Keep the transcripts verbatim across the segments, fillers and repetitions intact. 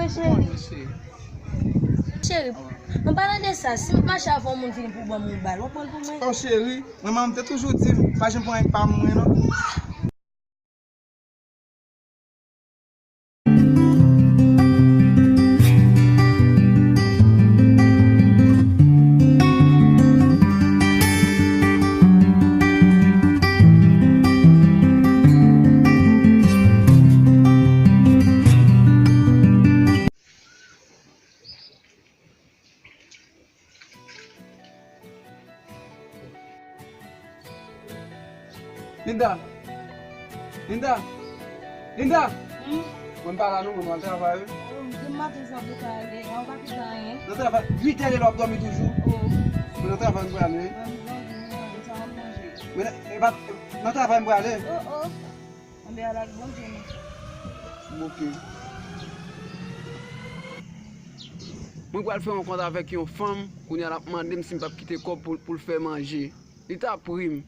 Cheri. Cheri, an palan de sa, si m ap mache avè yon moun vini pou ban m yon bal, w ap pran l pou mwen? Oh, cheri, mwen, manman m te toujou di m, pa janm pran yon pa mwen, non. Linda! Linda! Linda! Hmm? Mwen pa la non, mwen al travay wi. Oh, demen maten sa pou ta ale, a ou pa kite anyen? Nan travay, uit è lè w ap dòmi toujou? Oh. Mwen nan travay mwen prale wi. Mwen manje, mwen manje, sa mwen manje. Men, e pa, nan travay mwen prale. Oh, oh. Anben, al ak Bondye, non. Ok. Mwen pral fè rankont avèk yon fanm, kounye a l ap mande m si m p ap kite kòb pou, pou l fè manje. Li t ap ri m.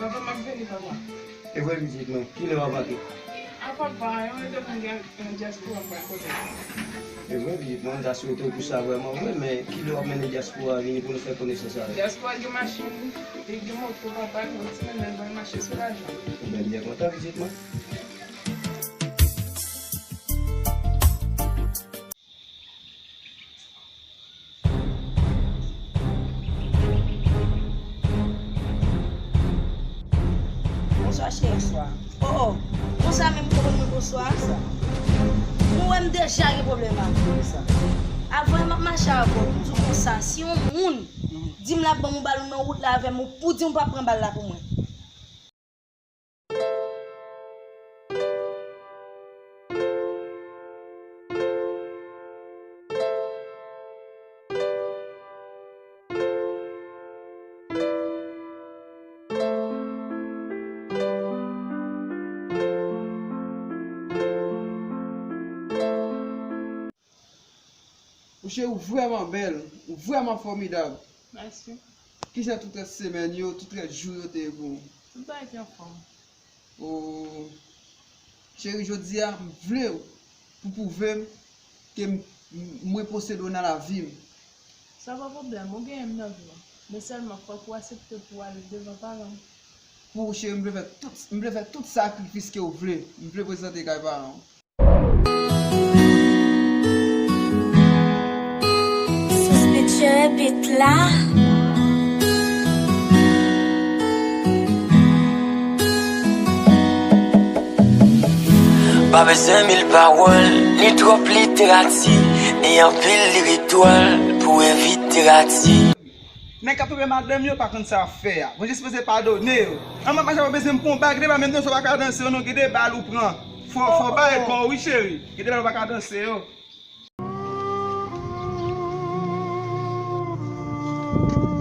Papa, m ap vini, papa. E vre, pitit mwen, kilè w ap antre? A papa, yon redefann dyaspora m pral kote. E vre, pitit mwen, m ta swete w pou sa vrèman vre, men kilè w ap mennen dyaspora a vini pou nou fè konesans avè l? Dyaspora gen machin, li gen moto, papa, nou ti mennen l, ban l mache sou lajan. Mwen byen kontan, pitit mwen. Bonswa, cheri. Bonswa. Oh, oh. Konsa menm, ou konn mwen bonswa? Konsa. Ou wè m deja gen pwoblèm avè w. Konsa. Avan m ap mache avè w, m di w konsa, si yon moun di m l ap ban m yon bal nan wout la avè m, ou pou di m ou p ap pran bal la pou mwen. Ou cheri, ou vrèman bèl, ou vrèman fòmidab. Mèsi. Kijan tout rès semèn yo, tout rès jou yo te ye pou ou? Tout bagay te anfòm. O, cheri, jodi a, m vle w pou pwouve m ke m, m, mwen posede w nan lavi m. Sa pa pwoblèm, ou genyen m nan vi w. Men sèlman, fòk ou aksepte pou w ale devan paran m. Pou ou, cheri, m vle fè tout, m vle fè tout sakrifis ke w vle. M vle prezante kay paran w. Sis Pitye bit la. Pa bezwen mil pawòl, ni twòp literati, ni anpil liritwòl pou evite rati. Nèg k ap twonpe madanm yo pa konn sa y ap fè a. Bondye sipoze padone yo. An m ap mache pa bezwen m pran yon bal, gen de bal menm danse w pa ka danse yo non, gen de bal ou pran. Fò, fò bay kò w wi cheri. Gen de bal ou pa ka danse yo.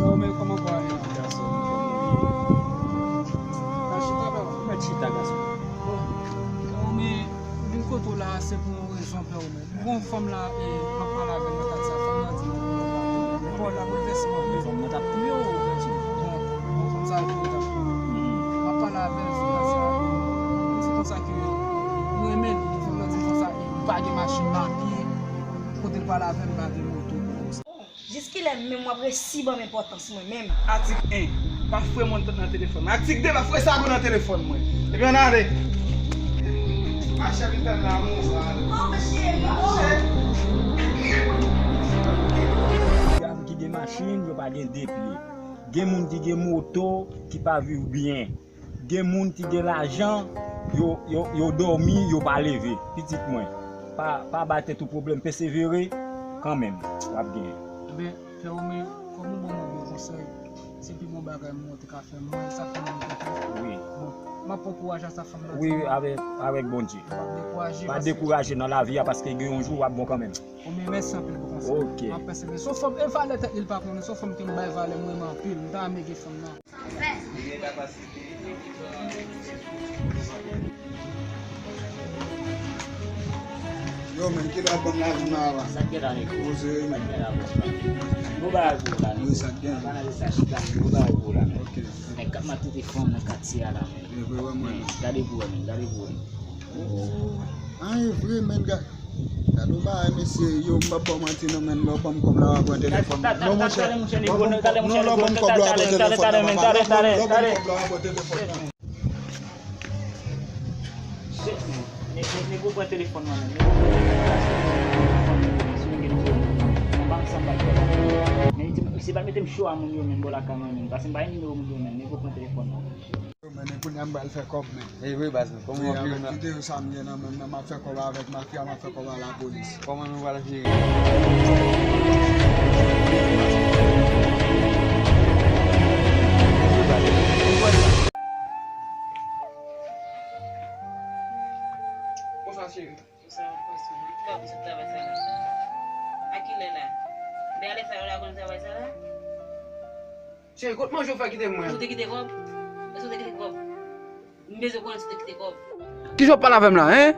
Yo, men kòman kò a ye, gason? Al chita la, mèt chita, gason. Bon, men, vin kote w la, se pou yon rezon, pè w, men. Bon, fanm la, e, m ap pale avè l nan kat sa, fanm nan di m, bon, l ap revèse m anpil. Fanm nan t ap touye w, gason. Bon, bon, fanm sa, e, t ap touye w. M ap pale avè l sou kat sa, e, m di konsa ke m renmen l, fanm nan di m konsa, e, m pa gen machin, m a pye, kote l pale avè m, m pa gen moto pou konsa. Jiskilè menm w ap resi ban m enpòtans mwen menm? Atik en, pa foure mwen nan telefòn mwen. Atik de, pa foure sago nan telefòn mwen. Epi ann ale. Mache vin fè m lanmou sa. Oh, cheri, oh. Moun ki gen machin, yo pa gen de pye. Gen moun ki gen moto, ki pa viv byen. Gen moun ki gen lajan, yo, yo, yo dòmi, yo pa leve. Pitit mwen, pa, pa bay tèt ou pwoblèm, pesevere kanmenm, w ap genyen. Ebyen, Pè Omi, kòm ou ban mwen bon konsèy, se pi bon bagay moun te ka fè mwen, sa fè mwen kontan. Wi. Bon, m ap pran kouraj a sa fanm nan. Wi, avèk, avèk Bondye. Pa dekouraje, pa dekouraje nan lavi a, paske gen yon jou w ap bon kanmenm. Omi, mèsi anpil pou konsèy. Ok. M ap pèsevere. Se yon fanm, e valè tèt li l pa konnen, se yon fanm ke m bay valè m renmen anpil. M ta renmen gen fanm nan. Yo, men, kilè w ap ban m lavi m nan avan? Sa k gen la, nèg? Poze, men. Bon bagay pou ou la, nèg. Wi, sa k gen. Pa nan sa chita, bon bagay pou ou la, men. Ok. Nèg k ap maltrete fanm nan katye a la, men. E vre, wè, mwen. Men, gade pou wè, men, gade pou wè. Vre, men, gade. Gade yon bagay, mesye, yo, m p ap ba w manti, non, men, lè w ban m kòb la, w a pran telefòn mwen. Non, monchè, lè w ban m kòb la, w a pran telefòn mwen, papa. Lè w ban m kòb la, w a pran telefòn mwen. Shit, man. Nèg, nèg, nèg, ou pran telefòn mwen, men. Nèg, ou pran telefòn mwen, men. Si w gen telefòn mwen, ban m sa m pral fè la. Men, se pa mete m cho a moun yo, men, bò lakay mwen, men. Paske m pa gen nimewo moun yo, men. Nèg, ou pran telefòn mwen. Men, men, kounye a m pral fè kòb, men. E vre, baz, men. Kòman w ap viv nan? Kite yo sa m gen nan men m nan, m ap fè kòb avèk mafya, m ap fè kòb a lapolis. Kòman nou pral jere? Bonswa, cheri. Bonswa, bonswa. Ki lè w vin sot travay sa la? A ki lè la? Depi alè sa yo la konn travay sa la? Cheri, kot manje w fè kite mwen? Ou te kite kòb? Èske ou te kite kòb? M bezwen konnen si w te kite kòb. Kijan w ap pale avè m la, en?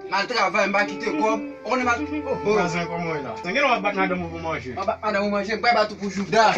M al travay, m pa kite kòb. Ou konnen m al. Oh, oh. Vwazen, kòman w ye la? Gen lè w ap bat madanm ou pou manje. M ap bat madanm ou manje, m pral bat ou pou jouda.